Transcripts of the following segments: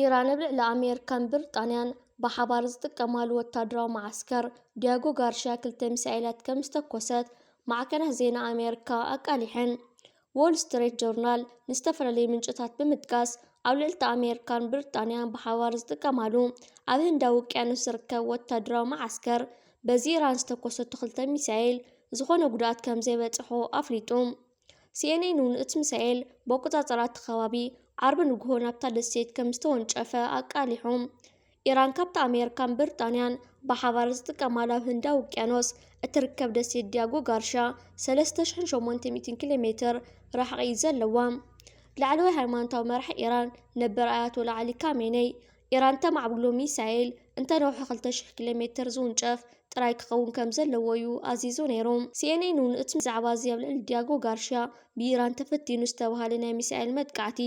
ኢራን ኣብ ልዕሊ ኣሜሪካን ብሪጣንያን ብሓባር ዝጥቀማሉ ወታደራዊ መዓስከር ዲያጎ ጋርሽያ ክልተ ሚሳኤላት ከም ዝተኮሰት ማዕከናት ዜና ኣሜሪካ ኣቃሊሐን። ዎል ስትሪት ጆርናል ንዝተፈላለዩ ምንጭታት ብምጥቃስ፣ ኣብ ልዕሊ ኣሜሪካን ብሪጣንያን ብሓባር ዝጥቀማሉ ኣብ ህንዳዊ ውቅያኖስ ዝርከብ ወታደራዊ መዓስከር፣ በዚ ኢራን ዝተኮሰቶ ክልተ ሚሳኤል ዝኾነ ጉድኣት ከም ዘይበጽሖ ኣፍሊጡ። ሲኤንኤን እውን እቲ ሚሳኤል ብኣቆጻጽራ እቲ ከባቢ ዓርቢ ንግሆ ናብታ ደሴት ከም ዝተወንጨፈ ኣቃሊሑ። ኢራን ካብታ ኣሜሪካን ብሪጣንያን ብሓባር ዝጥቀማሉ ኣብ ህንዳዊ ውቅያኖስ እትርከብ ደሴት ዲያጎ ጋርሻ ሰለስተ ሽሕን ሸሞንተ ሚእትን ኪሎ ሜትር ርሕቂ እዩ ዘለዋ። ላዕለዋይ ሃይማኖታዊ መራሒ ኢራን ነበር ኣያቶላ ዓሊ ካሜነይ፣ ኢራን ተማዕብሎ ሚሳኤል እንተነውሐ ክልተ ሽሕ ኪሎ ሜትር ዝውንጨፍ ጥራይ ክኸውን ከም ዘለዎ እዩ ኣዚዙ ነይሩ። ሲኤንኤን እውን እቲ ዛዕባ እዚ ኣብ ልዕሊ ዲያጎ ጋርሽያ ብኢራን ተፈቲኑ ዝተባህለ ናይ ሚሳኤል መጥቃዕቲ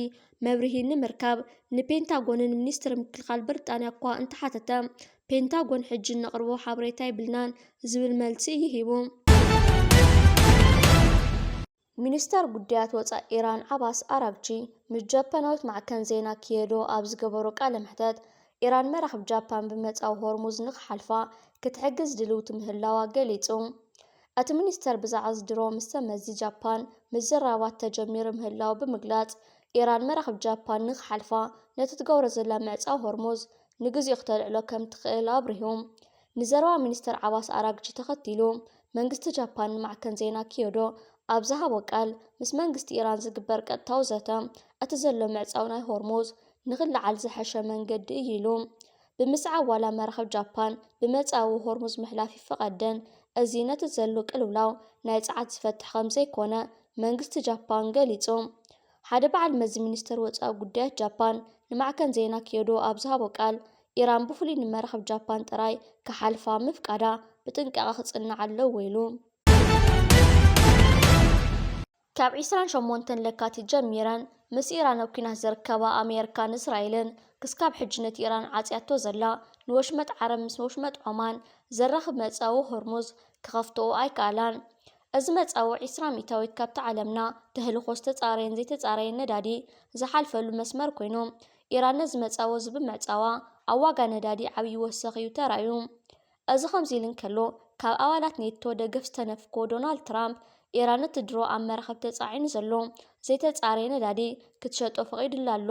መብርሂ ንምርካብ ንፔንታጎንን ሚኒስትሪ ምክልኻል ብሪጣንያ እኳ እንተሓተተ፣ ፔንታጎን ሕጂ እነቕርቦ ሓበሬታ የብልናን ዝብል መልሲ እዩ ሂቡ። ሚኒስተር ጉዳያት ወጻኢ ኢራን ዓባስ ኣራግቺ ምስ ጃፓናዊት ማዕከን ዜና ኪዮዶ ኣብ ዝገበሮ ቃለ መሕተት፣ ኢራን መራኽብ ጃፓን ብመጻኢ ሆርሙዝ ንኽሓልፋ ክትሕግዝ ድልውቲ ምህላዋ ገሊጹ። እቲ ሚኒስተር ብዛዕባ እዚ ድሮ ምስ ሰመዚ ጃፓን ምዝራባት ተጀሚሩ ምህላው ብምግላጽ፣ ኢራን መራኽብ ጃፓን ንኽሓልፋ ነቲ ትገብሮ ዘላ ምዕጻው ሆርሙዝ ንግዚኡ ክተልዕሎ ከም ትኽእል ኣብሪሁ። ንዘረባ ሚኒስተር ዓባስ ኣራግቺ ተኸቲሉ፣ መንግስቲ ጃፓን ንማዕከን ዜና ኪዮዶ ኣብ ዝሃቦ ቃል፣ ምስ መንግስቲ ኢራን ዝግበር ቀጥታዊ ዘተ፣ እቲ ዘሎ ምዕጻው ናይ ሆርሙዝ ንኽለዓል ዝሐሸ መንገዲ እዩ ኢሉ። ብምስዓብ ዋላ መራኽብ ጃፓን ብመጻዊ ሆርሙዝ ምሕላፍ ይፈቐደን፣ እዚ ነቲ ዘሎ ቅልውላው ናይ ጸዓት ዝፈትሕ ከም ዘይኮነ መንግስቲ ጃፓን ገሊጹ። ሓደ በዓል መዚ ሚኒስተር ወጻኢ ጉዳያት ጃፓን ንማዕከን ዜና ኪዮዶ ኣብ ዝሃቦ ቃል፣ ኢራን ብፍሉይ ንመራኽብ ጃፓን ጥራይ ክሓልፋ ምፍቃዳ ብጥንቃቐ ክጽናዕ ኣለዎ ኢሉ። ካብ ዒስራን ሸሞንተን ለካቲት ጀሚረን ምስ ኢራን ኣብ ኲናት ዝርከባ ኣሜሪካን እስራኤልን፣ ክስካብ ሕጂ ነቲ ኢራን ዓጽያቶ ዘላ ንወሽመጥ ዓረብ ምስ ወሽመጥ ዖማን ዘራኽብ መጻዊ ሆርሙዝ ክኸፍትኦ ኣይከኣላን። እዚ መጻዊ ዒስራ ሚእታዊት ካብቲ ዓለምና ተህልኾ ዝተጻረየን ዘይተጻረየን ነዳዲ ዝሓልፈሉ መስመር ኮይኑ፣ ኢራን ነዚ መጻዊ እዚ ብምዕጻዋ ኣብ ዋጋ ነዳዲ ዓብዪ ወሰኽ እዩ ተራእዩ። እዚ ከምዚ ኢሉ እንከሎ፣ ካብ ኣባላት ኔቶ ደገፍ ዝተነፍጎ ዶናልድ ትራምፕ፣ ኢራን እቲ ድሮ ኣብ መራኽብ ተጻዒኑ ዘሎ ዘይተጻረየ ነዳዲ ክትሸጦ ፈቒዱላ ኣሎ።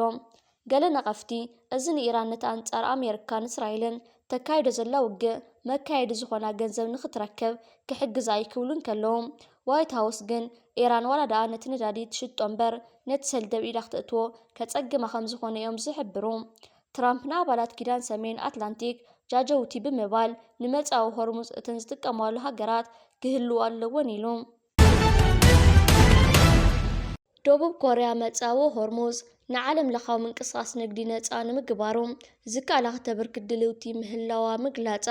ገለ ነቐፍቲ፣ እዚ ንኢራን ነቲ ኣንጻር ኣሜሪካን እስራኤልን ተካይዶ ዘላ ውግእ መካየዲ ዝኾና ገንዘብ ንኽትረክብ ክሕግዛ እዩ ክብሉ እንከለዉ፣ ዋይት ሃውስ ግን ኢራን ዋላ ደኣ ነቲ ነዳዲ ትሽጦ እምበር ነቲ ሰልዲ ኣብ ኢዳ ክተእትዎ ከጸግማ ከም ዝኾነ እዮም ዝሕብሩ። ትራምፕ ንኣባላት ኪዳን ሰሜን ኣትላንቲክ ጃጀውቲ ብምባል ንመጻዊ ሆርሙዝ እተን ዝጥቀማሉ ሃገራት ክህልዋ ኣለወን ኢሉ። ደቡብ ኮርያ መጻዊ ሆርሙዝ ንዓለም ለኻዊ ምንቅስቓስ ንግዲ ነጻ ንምግባሩ ዝከኣላ ከተበርክት ድልውቲ ምህላዋ ምግላጻ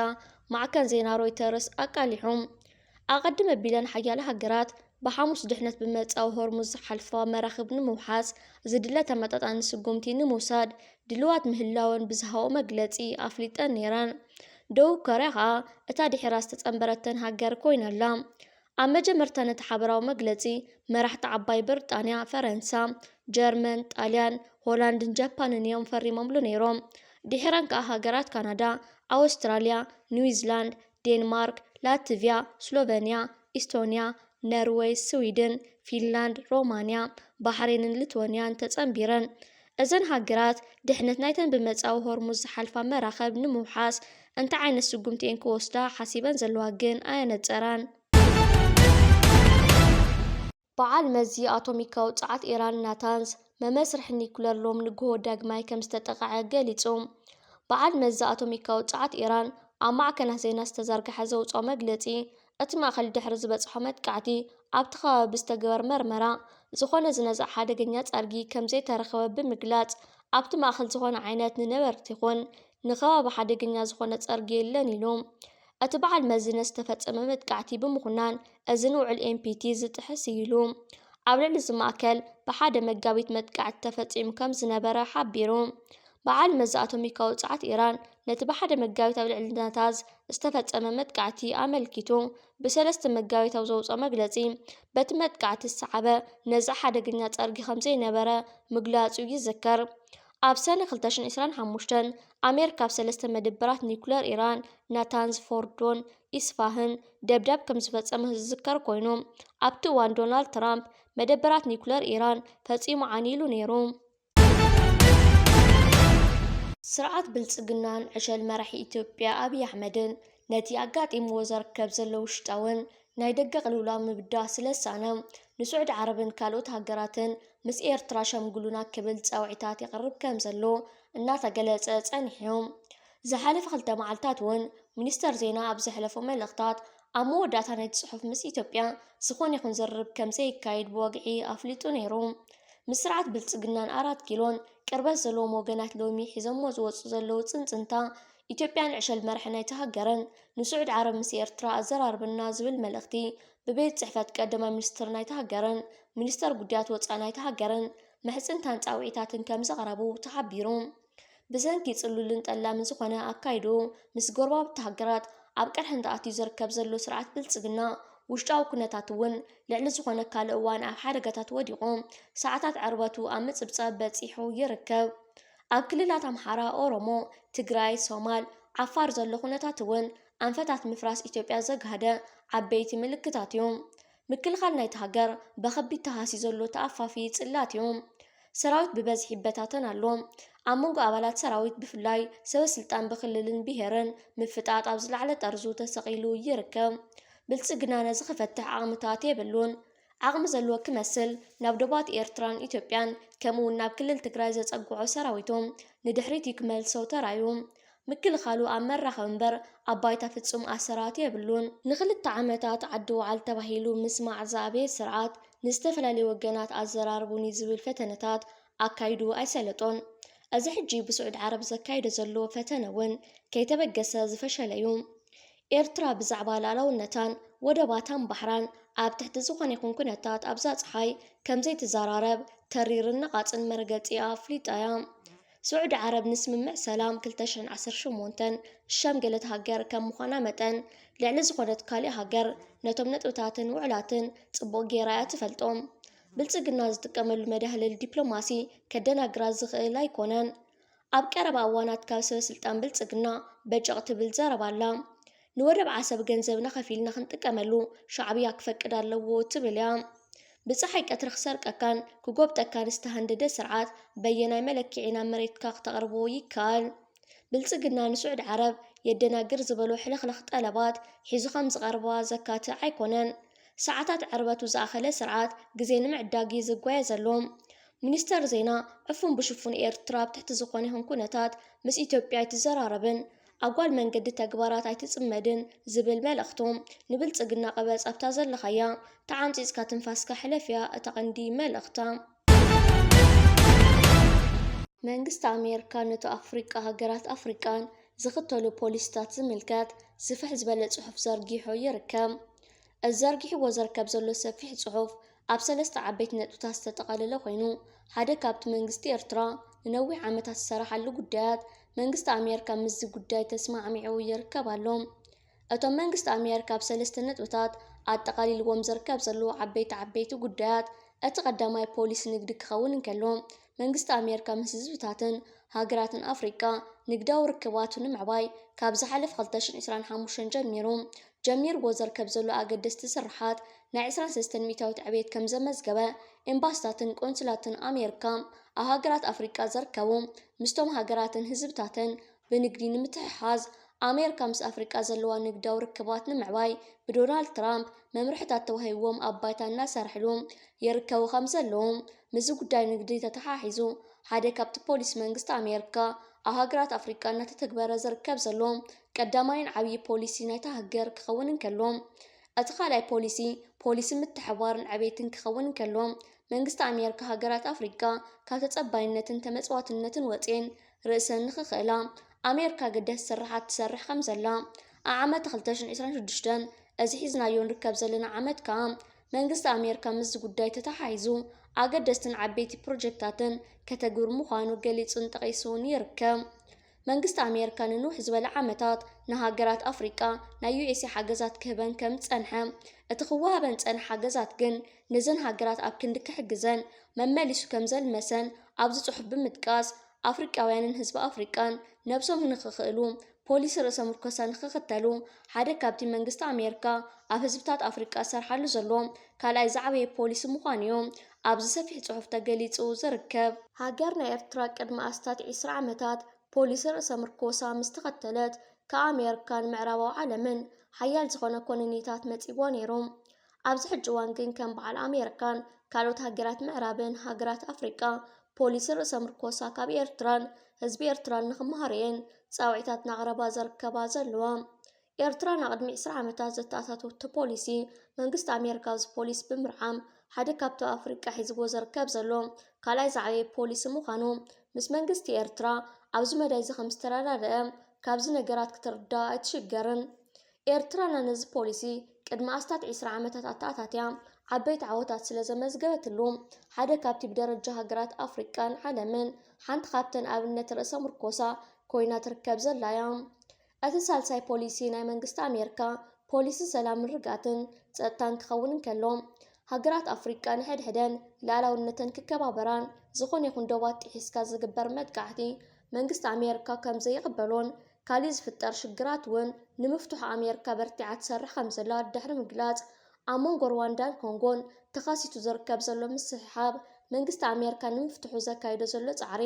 ማዕከን ዜና ሮይተርስ ኣቃሊሑ። ኣቐድም ኣቢለን ሓያለ ሃገራት ብሓሙስ ድሕነት ብመጻዊ ሆርሙዝ ዝሓልፋ መራኽብ ንምውሓስ ዝድለ ተመጣጣኒ ስጉምቲ ንምውሳድ ድልዋት ምህላወን ብዝሃቦ መግለጺ ኣፍሊጠን ነይረን። ደቡብ ኮርያ ከኣ እታ ድሒራ ዝተጸንበረተን ሃገር ኮይና ኣላ። ኣብ መጀመርታ ነቲ ሓበራዊ መግለጺ መራሕቲ ዓባይ ብሪጣንያ፣ ፈረንሳ፣ ጀርመን፣ ጣልያን፣ ሆላንድን ጃፓንን እዮም ፈሪሞምሉ ነይሮም። ድሒረን ከኣ ሃገራት ካናዳ፣ ኣውስትራልያ፣ ኒውዚላንድ፣ ዴንማርክ፣ ላትቪያ፣ ስሎቨንያ፣ ኢስቶንያ፣ ነርወይ፣ ስዊድን፣ ፊንላንድ፣ ሮማንያ፣ ባሕሬንን ሊትወንያን ተጸንቢረን። እዘን ሃገራት ድሕነት ናይተን ብመጻዊ ሆርሙዝ ዝሓልፋ መራኽብ ንምውሓስ እንታይ ዓይነት ስጉምቲ እየን ክወስዳ ሓሲበን ዘለዋ ግን ኣየነጸራን። በዓል መዚ ኣቶሚካዊ ጸዓት ኢራን ናታንዝ መመስርሒ ኒኩለር ሎም ንግሆ ዳግማይ ከም ዝተጠቕዐ ገሊጹ። በዓል መዚ ኣቶሚካዊ ጸዓት ኢራን ኣብ ማዕከናት ዜና ዝተዘርግሐ ዘውጽኦ መግለጺ፣ እቲ ማእከል ድሕሪ ዝበጽሖ መጥቃዕቲ ኣብቲ ከባቢ ብዝተገበረ መርመራ ዝኾነ ዝነዝዕ ሓደገኛ ጸርጊ ከም ዘይተረኸበ ብምግላጽ፣ ኣብቲ ማእከል ዝኾነ ዓይነት ንነበርቲ ይኹን ንከባቢ ሓደገኛ ዝኾነ ጸርጊ የለን ኢሉ። እቲ በዓል መዚ ነቲ ዝተፈጸመ መጥቃዕቲ ብምኹናን፣ እዚ ንውዕል ኤን ፒ ቲ ዝጥሕስ እዩ ኢሉ። ኣብ ልዕሊ እዚ ማእከል ብሓደ መጋቢት መጥቃዕቲ ተፈጺሙ ከም ዝነበረ ሓቢሩ። በዓል መዚ ኣቶሚካዊ ጸዓት ኢራን ነቲ ብሓደ መጋቢት ኣብ ልዕሊ ናታንዝ ዝተፈጸመ መጥቃዕቲ ኣመልኪቱ፣ ብሰለስተ መጋቢት ኣብ ዘውጽኦ መግለጺ፣ በቲ መጥቃዕቲ ዝሰዓበ ነዚ ሓደገኛ ጸርጊ ከም ዘይነበረ ምግላጹ ይዝከር። ኣብ ሰነ ክልተ ሽሕን ዕስራን ሓሙሽተን ኣሜሪካ ኣብ ሰለስተ መደበራት ኒኩለር ኢራን፣ ናታንዝ፣ ፎርዶን ኢስፋህን ደብዳብ ከም ዝፈጸመ ዝዝከር ኮይኑ፣ ኣብቲ እዋን ዶናልድ ትራምፕ መደበራት ኒኩለር ኢራን ፈጺሙ ዓንዩ ነይሩ። ስርዓት ብልጽግናን ዕሸል መራሒ ኢትዮጵያ ኣብይ ኣሕመድን ነቲ ኣጋጢምዎ ዘርከብ ዘሎ ውሽጣውን ናይ ደገ ቅልውላው ምብዳህ ስለዝሰኣነ፣ ንስዑዲ ዓረብን ካልኦት ሃገራትን ምስ ኤርትራ ሸምግሉና ክብል ጻውዒታት የቕርብ ከም ዘሎ እናተገለጸ ጸኒሑ እዩ። ዝሓለፈ ክልተ መዓልታት እውን ሚኒስተር ዜና ኣብ ዘሕለፎ መልእኽታት፣ ኣብ መወዳእታ ናይቲ ጽሑፍ ምስ ኢትዮጵያ ዝኾነ ይኹን ዝርርብ ከም ዘየካይድ ብወግዒ ኣፍሊጡ ነይሩ። ምስ ስርዓት ብልጽግናን ኣራት ኪሎን ቅርበት ዘለዎም ወገናት ሎሚ ሒዞሞ ዝወጹ ዘለዉ ጽንጽንታ፣ ኢትዮጵያን ዕሸል መራሒ ናይቲ ሃገርን ንስዑዲ ዓረብ ምስ ኤርትራ ኣዘራርብና ዝብል መልእኽቲ ብቤት ጽሕፈት ቀዳማይ ሚኒስትር ናይቲ ሃገርን ሚኒስተር ጉዳያት ወጻኢ ናይቲ ሃገርን ምሕጽንታን ጻውዒታትን ከም ዘቕረቡ ተሓቢሩ። ብሰንኪ ጽሉልን ጠላምን ዝኾነ ኣካይድኡ ምስ ጎረባብቲ ሃገራት ኣብ ቅርሕንቲ ኣትዩ ዝርከብ ዘሎ ስርዓት ብልጽግና፣ ውሽጣዊ ኩነታት እውን ልዕሊ ዝኾነ ካልእ እዋን ኣብ ሓደጋታት ወዲቑ፣ ሰዓታት ዕርበቱ ኣብ ምጽብጻብ በጺሑ ይርከብ። ኣብ ክልላት ኣምሓራ፣ ኦሮሞ፣ ትግራይ፣ ሶማል፣ ዓፋር ዘሎ ኩነታት እውን ኣንፈታት ምፍራስ ኢትዮጵያ ዘግሃደ ዓበይቲ ምልክታት እዩ። ምክልኻል ናይቲ ሃገር ብኸቢድ ተሃስዩ ዘሎ ተኣፋፊ ጽላት እዩ። ሰራዊት ብበዝሒ ይበታተን ኣሎ። ኣብ መንጎ ኣባላት ሰራዊት ብፍላይ ሰበ ስልጣን ብክልልን ብሄርን ምፍጣጥ ኣብ ዝለዓለ ጠርዙ ተሰቒሉ ይርከብ። ብልጽግና ነዚ ክፈትሕ ዓቕምታት የብሉን። ዓቕሚ ዘለዎ ክመስል ናብ ዶባት ኤርትራን ኢትዮጵያን ከምኡ እውን ናብ ክልል ትግራይ ዘጸግዖ ሰራዊቱ ንድሕሪት እዩ ክመልሶ ተራእዩ። ምክልኻሉ ኣብ መራኸቢ እምበር ኣብ ባይታ ፍጹም ኣሰራት የብሉን። ንኽልተ ዓመታት ዓዲ ውዓል ተባሂሉ ምስማዕ ዝኣበየ ስርዓት ንዝተፈላለዩ ወገናት ኣዘራርቡኒ ዝብል ፈተነታት ኣካይዱ ኣይሰለጦን። እዚ ሕጂ ብስዑድ ዓረብ ዘካይዶ ዘሎ ፈተነ እውን ከይተበገሰ ዝፈሸለ እዩ። ኤርትራ ብዛዕባ ሉዓላውነታን ወደባታን ባሕራን ኣብ ትሕቲ ዝኾነ ይኹን ኩነታት ኣብዛ ጸሓይ ከም ዘይትዘራረብ ተሪርን ነቓጽን መርገጺኣ ኣፍሊጣ እያ። ስዑዲ ዓረብ ንስምምዕ ሰላም ክልተ ሽሕን ዓሰርተ ሸሞንተን ዝሸምገለት ሃገር ከም ምዃና መጠን፣ ልዕሊ ዝኾነት ካሊእ ሃገር ነቶም ነጥብታትን ውዕላትን ጽቡቕ ጌራ እያ ትፈልጦም። ብልጽግና ዝጥቀመሉ መዳህለሊ ዲፕሎማሲ ከደናግራ ዝኽእል ኣይኮነን። ኣብ ቀረባ እዋናት ካብ ሰበ ስልጣን ብልጽግና በጨቕ ትብል ዘረባ ኣላ። ንወደብ ዓሰብ ገንዘብና ከፊልና ክንጥቀመሉ ሻዕብያ ክፈቅድ ኣለዎ ትብል እያ። ብጸሓይ ቀትሪ ክሰርቀካን ክጎብጠካን ዝተሃንደደ ስርዓት በየናይ መለክዒ ናብ መሬትካ ክተቕርቦ ይከኣል? ብልጽግና ንስዑድ ዓረብ የደናግር ዝበሎ ሕልኽልኽ ጠለባት ሒዙ ከም ዝቐርባ ዘካትዕ ኣይኮነን። ሰዓታት ዕርበቱ ዝኣኸለ ስርዓት ግዜ ንምዕዳግ እዩ ዝጓየ ዘሎ። ሚኒስተር ዜና ዕፉን ብሽፉን ኤርትራ ኣብ ትሕቲ ዝኾነ ይኹን ኩነታት ምስ ኢትዮጵያ ኣይትዘራረብን፣ ኣብ ጓል መንገዲ ተግባራት ኣይትጽመድን ዝብል መልእኽቱ ንብልጽግና ቅበጽ ኣብታ ዘለኻያ ተዓምጺጽካ ትንፋስካ ሕለፍያ እታ ቀንዲ መልእኽታ። መንግስቲ ኣሜሪካ ነቲ ኣፍሪቃ ሃገራት ኣፍሪቃን ዝኽተሉ ፖሊሲታት ዝምልከት ስፍሕ ዝበለ ጽሑፍ ዘርጊሑ ይርከብ። እዚ ዘርጊሕዎ ዝርከብ ዘሎ ሰፊሕ ጽሑፍ ኣብ ሰለስተ ዓበይቲ ነጥብታት ዝተጠቓለለ ኮይኑ፣ ሓደ ካብቲ መንግስቲ ኤርትራ ንነዊሕ ዓመታት ዝሰራሓሉ ጉዳያት መንግስቲ ኣሜሪካ ምስዚ ጉዳይ ተስማዕሚዑ ይርከብ ኣሎ። እቶም መንግስቲ ኣሜሪካ ኣብ ሰለስተ ነጥብታት ኣጠቓሊልዎም ዝርከብ ዘሎ ዓበይቲ ዓበይቲ ጉዳያት፣ እቲ ቀዳማይ ፖሊሲ ንግዲ ክኸውን እንከሎ፣ መንግስቲ ኣሜሪካ ምስ ህዝብታትን ሃገራትን ኣፍሪቃ ንግዳዊ ርክባቱ ንምዕባይ ካብ ዝሓለፈ ክልተ ሽሕን ዕስራን ሓሙሽተን ጀሚሩ ጀሚርዎ ዝርከብ ዘሎ ኣገደስቲ ስርሓት ናይ ዕስራን ሰለስተን ሚእታዊት ዕብየት ከም ዘመዝገበ ኤምባስታትን ቆንስላትን ኣሜሪካ ኣብ ሃገራት ኣፍሪቃ ዘርከቡ ምስቶም ሃገራትን ህዝብታትን ብንግዲ ንምትሕሓዝ ኣሜሪካ ምስ ኣፍሪቃ ዘለዋ ንግዳዊ ርክባት ንምዕባይ ብዶናልድ ትራምፕ መምርሕታት ተዋሂብዎም ኣብ ባይታ እናሰርሕሉ ይርከቡ ከም ዘለዉ፣ ምስዚ ጉዳይ ንግዲ ተተሓሒዙ ሓደ ካብቲ ፖሊሲ መንግስቲ ኣሜሪካ ኣብ ሃገራት ኣፍሪቃ እናተተግበረ ዝርከብ ዘሎ ቀዳማይን ዓብዪ ፖሊሲ ናይታ ሃገር ክኸውን እንከሎ፣ እቲ ካልኣይ ፖሊሲ ፖሊሲ ምትሕብባርን ዕቤትን ክኸውን እንከሎ፣ መንግስቲ ኣሜሪካ ሃገራት ኣፍሪቃ ካብ ተጸባይነትን ተመጽዋትነትን ወጺኤን ርእሰን ንኽኽእላ ኣሜሪካ ኣገደስቲ ስርሓት ትሰርሕ ከም ዘላ ኣብ ዓመት ክልተ ሽሕን ዕስራን ሽዱሽተን፣ እዚ ሒዝናዮ ንርከብ ዘለና ዓመት ከኣ መንግስቲ ኣሜሪካ ምስዚ ጉዳይ ተተሓሒዙ ኣገደስትን ዓበይቲ ፕሮጀክታትን ከተግብር ምዃኑ ገሊጹን ጠቒሱን ይርከብ። መንግስቲ ኣሜሪካ ንንውሕ ዝበለ ዓመታት ንሃገራት ኣፍሪቃ ናይ ዩ ኤስ ኤ ሓገዛት ክህበን ከም ዝጸንሐ፣ እቲ ክወሃበን ዝጸንሐ ሓገዛት ግን ነዘን ሃገራት ኣብ ክንዲ ክሕግዘን መመሊሱ ከም ዘልመሰን ኣብዚ ጽሑፍ ብምጥቃስ፣ ኣፍሪቃውያንን ህዝቢ ኣፍሪቃን ነብሶም ንኽኽእሉ ፖሊሲ ርእሰ ምርኮሳ ንኽኽተሉ ሓደ ካብቲ መንግስቲ ኣሜሪካ ኣብ ህዝብታት ኣፍሪቃ ዝሰርሓሉ ዘሎ ካልኣይ ዝዓበየ ፖሊሲ ምዃኑ እዩ ኣብዚ ሰፊሕ ጽሑፍ ተገሊጹ ዝርከብ። ሃገርና ኤርትራ ቅድሚ ኣስታት ዕስራ ዓመታት ፖሊሲ ርእሰ ምርኮሳ ምስ ተኸተለት፣ ካብ ኣሜሪካን ምዕራባዊ ዓለምን ሓያል ዝኾነ ኮነኔታት መጺእዋ ነይሩ። ኣብዚ ሕጂ እዋን ግን ከም በዓል ኣሜሪካን ካልኦት ሃገራት ምዕራብን ሃገራት ኣፍሪቃ ፖሊሲ ርእሰ ምርኮሳ ካብ ኤርትራን ህዝቢ ኤርትራን ንኽመሃርየን ጻውዒታት እናቕረባ ዘርከባ ዘለዋ። ኤርትራ ንቕድሚ ዕስራ ዓመታት ዘተኣታተወቶ ፖሊሲ መንግስቲ ኣሜሪካ ኣብዚ ፖሊሲ ብምርዓም ሓደ ካብቲ ኣብ ኣፍሪቃ ሒዝዎ ዘርከብ ዘሎ ካልኣይ ዝዓበየ ፖሊሲ ምዃኑ ምስ መንግስቲ ኤርትራ ኣብዚ መዳይ እዚ ከም ዝተረዳደአ ካብዚ ነገራት ክትርዳእ ኣይትሽገርን። ኤርትራና ነዚ ፖሊሲ ቅድሚ ኣስታት ዕስራ ዓመታት ኣተኣታትያ ዓበይቲ ዓወታት ስለ ዘመዝገበትሉ ሓደ ካብቲ ብደረጃ ሃገራት ኣፍሪቃን ዓለምን ሓንቲ ካብተን ኣብነት ርእሰ ምርኮሳ ኮይና ትርከብ ዘላ እያ። እቲ ሳልሳይ ፖሊሲ ናይ መንግስቲ ኣሜሪካ ፖሊሲ ሰላምን ርግኣትን ጸጥታን ክኸውን እንከሎ፣ ሃገራት ኣፍሪቃ ንሕድሕደን ልኣላውነተን ክከባበራን ዝኾነ ይኹን ዶባት ጥሒስካ ዝግበር መጥቃዕቲ መንግስቲ ኣሜሪካ ከም ዘይቕበሎን ካሊእ ዝፍጠር ሽግራት እውን ንምፍትሑ ኣሜሪካ በርቲዓ ትሰርሕ ከም ዘላ ድሕሪ ምግላጽ፣ ኣብ መንጎ ሩዋንዳን ኮንጎን ተኸሲቱ ዝርከብ ዘሎ ምስሕሓብ መንግስቲ ኣሜሪካ ንምፍትሑ ዘካይዶ ዘሎ ጻዕሪ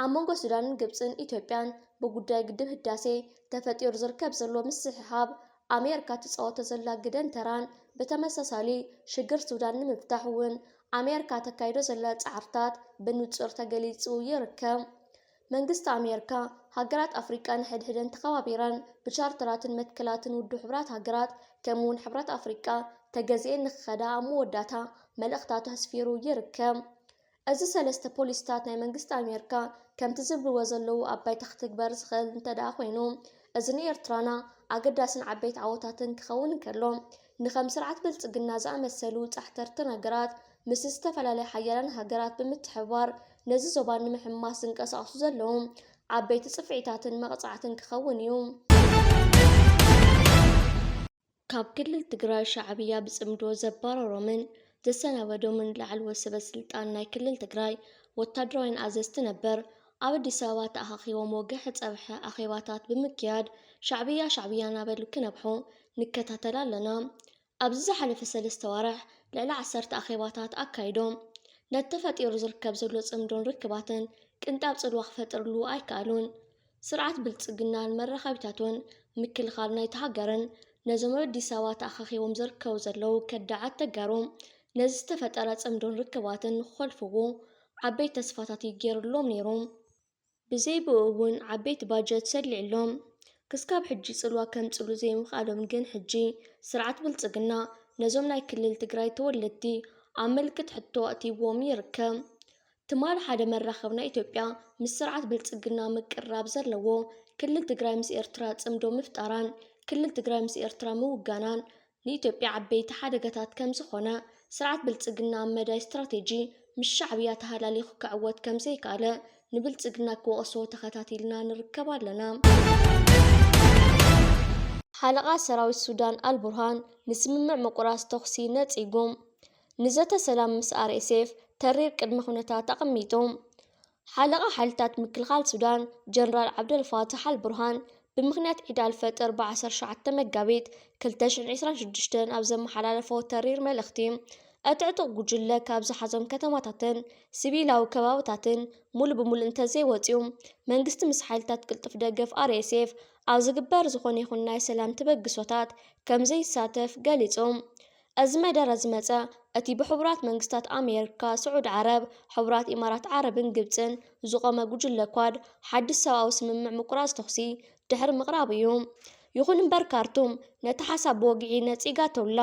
ኣብ መንጎ ሱዳንን ግብጽን ኢትዮጵያን ብጉዳይ ግድብ ህዳሴ ተፈጢሩ ዝርከብ ዘሎ ምስሕሓብ ኣሜሪካ ትጻወቶ ዘላ ግደን ተራን ብተመሳሳሊ ሽግር ሱዳን ንምፍታሕ እውን ኣሜሪካ ተካይዶ ዘላ ጻዕርታት ብንጹር ተገሊጹ ይርከብ። መንግስቲ ኣሜሪካ ሃገራት ኣፍሪቃ ንሕድሕደን ተኸባቢረን ብቻርተራትን መትከላትን ውድብ ሕቡራት ሃገራት ከምኡ እውን ሕብረት ኣፍሪቃ ተገዚኤን ንክኸዳ ኣብ መወዳእታ መልእኽታቱ ኣስፊሩ ይርከብ። እዚ ሰለስተ ፖሊሲታት ናይ መንግስቲ ኣሜሪካ ከምቲ ዝብልዎ ዘለዉ ኣብ ባይታ ክትግበር ዝኽእል እንተ ደኣ ኮይኑ፣ እዚ ንኤርትራና ኣገዳስን ዓበይቲ ዓወታትን ክኸውን እንከሎ፣ ንኸም ስርዓት ብልጽግና ዝኣመሰሉ ጻሕተርቲ ነገራት ምስ ዝተፈላለያ ሓያላን ሃገራት ብምትሕብባር ነዚ ዞባ ንምሕማስ ዝንቀሳቐሱ ዘለዉ ዓበይቲ ጽፍዒታትን መቕጻዕትን ክኸውን እዩ። ካብ ክልል ትግራይ ሻዕብያ ብጽምዶ ዘባረሮምን ዘሰናበዶምን ላዕለዎት ሰበ ስልጣን ናይ ክልል ትግራይ ወታደራውያን ኣዘዝቲ ነበር ኣብ ኣዲስ ኣበባ ተኣኻኺቦም ወግሐ ጸብሐ ኣኼባታት ብምክያድ ሻዕብያ ሻዕብያ እናበሉ ክነብሑ ንከታተል ኣለና። ኣብዚ ዝሓለፈ ሰለስተ ዋርሕ ልዕሊ ዓሰርተ ኣኼባታት ኣካይዶም። ነቲ ተፈጢሩ ዝርከብ ዘሎ ጽምዶን ርክባትን ቅንጣብ ጽልዋ ክፈጥርሉ ኣይከኣሉን። ስርዓት ብልጽግናን መራኸቢታቱን ምክልኻል ናይታ ሃገርን ነዞም ኣብ ኣዲስ ኣበባ ተኣኻኺቦም ዝርከቡ ዘለዉ ከዳዓት ተጋሩ ነዚ ዝተፈጠረ ጽምዶን ርክባትን ንክኾልፍዎ ዓበይቲ ተስፋታት እዩ ገይሩሎም ነይሩ። ብዘይ ብኡ እውን ዓበይቲ ባጀት ሰሊዕሎም። ክስካብ ሕጂ ጽልዋ ከምጽሉ ዘይምኽኣሎም ግን ሕጂ ስርዓት ብልጽግና ነዞም ናይ ክልል ትግራይ ተወለድቲ ኣብ ምልክት ሕቶ ኣእትይዎም ይርከብ። ትማሊ ሓደ መራኸብና ኢትዮጵያ ምስ ስርዓት ብልጽግና ምቅርራብ ዘለዎ ክልል ትግራይ ምስ ኤርትራ ጽምዶ ምፍጣራን ክልል ትግራይ ምስ ኤርትራ ምውጋናን ንኢትዮጵያ ዓበይቲ ሓደጋታት ከም ዝኾነ ስርዓት ብልጽግና ኣብ መዳይ ስትራቴጂ ምስ ሻዕብያ ተሃላሊኹ ክዕወት ከም ዘይከኣለ ንብልጽግና ክወቕሶ ተኸታቲልና ንርከብ ኣለና። ሓለቓ ሰራዊት ሱዳን ኣልቡርሃን ንስምምዕ ምቁራጽ ተኹሲ ነጺጉ። ንዘተ ሰላም ምስ ኣር ኤስ ኤፍ ተሪር ቅድመ ኩነታት ኣቐሚጡ። ሓለቓ ሓይልታት ምክልኻል ሱዳን ጀነራል ዓብደልፋታሕ ኣልቡርሃን ብምኽንያት ዒድ ኣልፈጥር ብዓሰርተ ሸውዓተ መጋቢት ክልተ ሽሕን ዕስራን ሽዱሽተን ኣብ ዘመሓላለፎ ተሪር መልእኽቲ፣ እቲ ዕጡቕ ጉጅለ ካብ ዝሓዞም ከተማታትን ሲቪላዊ ከባብታትን ሙሉ ብሙሉ እንተዘይወፅዩ፣ መንግስቲ ምስ ሓይልታት ቅልጡፍ ደገፍ ኣር ኤስ ኤፍ ኣብ ዝግበር ዝኾነ ይኹን ናይ ሰላም ተበግሶታት ከም ዘይሳተፍ ገሊጹ። እዚ መደረ ዝመጸ፣ እቲ ብሕቡራት መንግስታት ኣሜሪካ፣ ስዑድ ዓረብ፣ ሕቡራት ኢማራት ዓረብን ግብጽን ዝቖመ ጉጅለ ኳድ ሓድሽ ሰብኣዊ ስምምዕ ምቁራጽ ተኹሲ ድሕሪ ምቕራቡ እዩ። ይኹን እምበር ካርቱም ነቲ ሓሳብ ብወግዒ ነጺጋቶ ኣላ።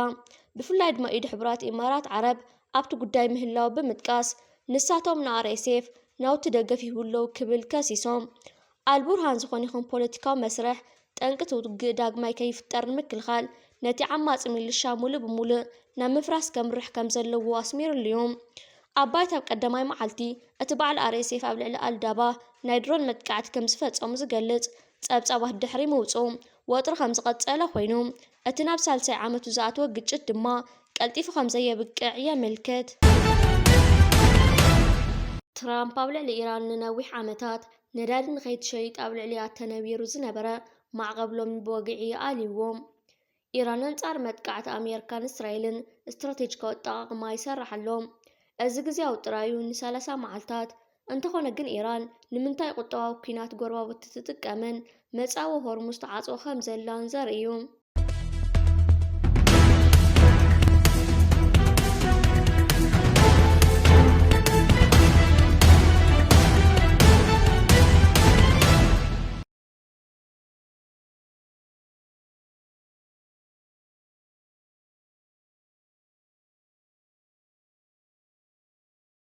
ብፍላይ ድማ ኢድ ሕቡራት ኢማራት ዓረብ ኣብቲ ጉዳይ ምህላው ብምጥቃስ፣ ንሳቶም ንኣር ኤስ ኤፍ ናውቲ ደገፍ ይህቡ ኣለዉ ክብል ከሲሶም። ኣልቡርሃን ዝኾነ ይኹን ፖለቲካዊ መስርሕ ጠንቂ እቲ ውግእ ዳግማይ ከይፍጠር ንምክልኻል፣ ነቲ ዓማጺ ሚሊሻ ሙሉእ ብሙሉእ ናብ ምፍራስ ከምርሕ ከም ዘለዎ ኣስሚሩሉ እዩ። ኣብ ባይታ ኣብ ቀዳማይ መዓልቲ እቲ በዓል ኣር ኤስ ኤፍ ኣብ ልዕሊ ኣልዳባ ናይ ድሮን መጥቃዕቲ ከም ዝፈጸሙ ዝገልጽ ጸብጻባት ድሕሪ ምውጽኡ፣ ወጥሪ ከም ዝቐጸለ ኮይኑ፣ እቲ ናብ ሳልሳይ ዓመቱ ዝኣተወ ግጭት ድማ ቀልጢፉ ከም ዘየብቅዕ የመልክት። ትራምፕ ኣብ ልዕሊ ኢራን ንነዊሕ ዓመታት ነዳዲ ንኸይትሸይጥ ኣብ ልዕሊኣ ተነቢሩ ዝነበረ ማዕቐብ ሎሚ ብወግዒ ኣልይዎ። ኢራን ኣንጻር መጥቃዕቲ ኣሜሪካን እስራኤልን ስትራቴጂካዊ ኣጠቓቕማ ይሰርሕ ኣሎ። እዚ ግዜያዊ ጥራዩ ንሰላሳ መዓልታት። እንተኾነ ግን ኢራን ንምንታይ ቁጠባዊ ኲናት ጎረባብቲ ትጥቀምን መጻዊ ሆርሙዝ ትዓጽዎ ከም ዘላን ዘርኢ እዩ።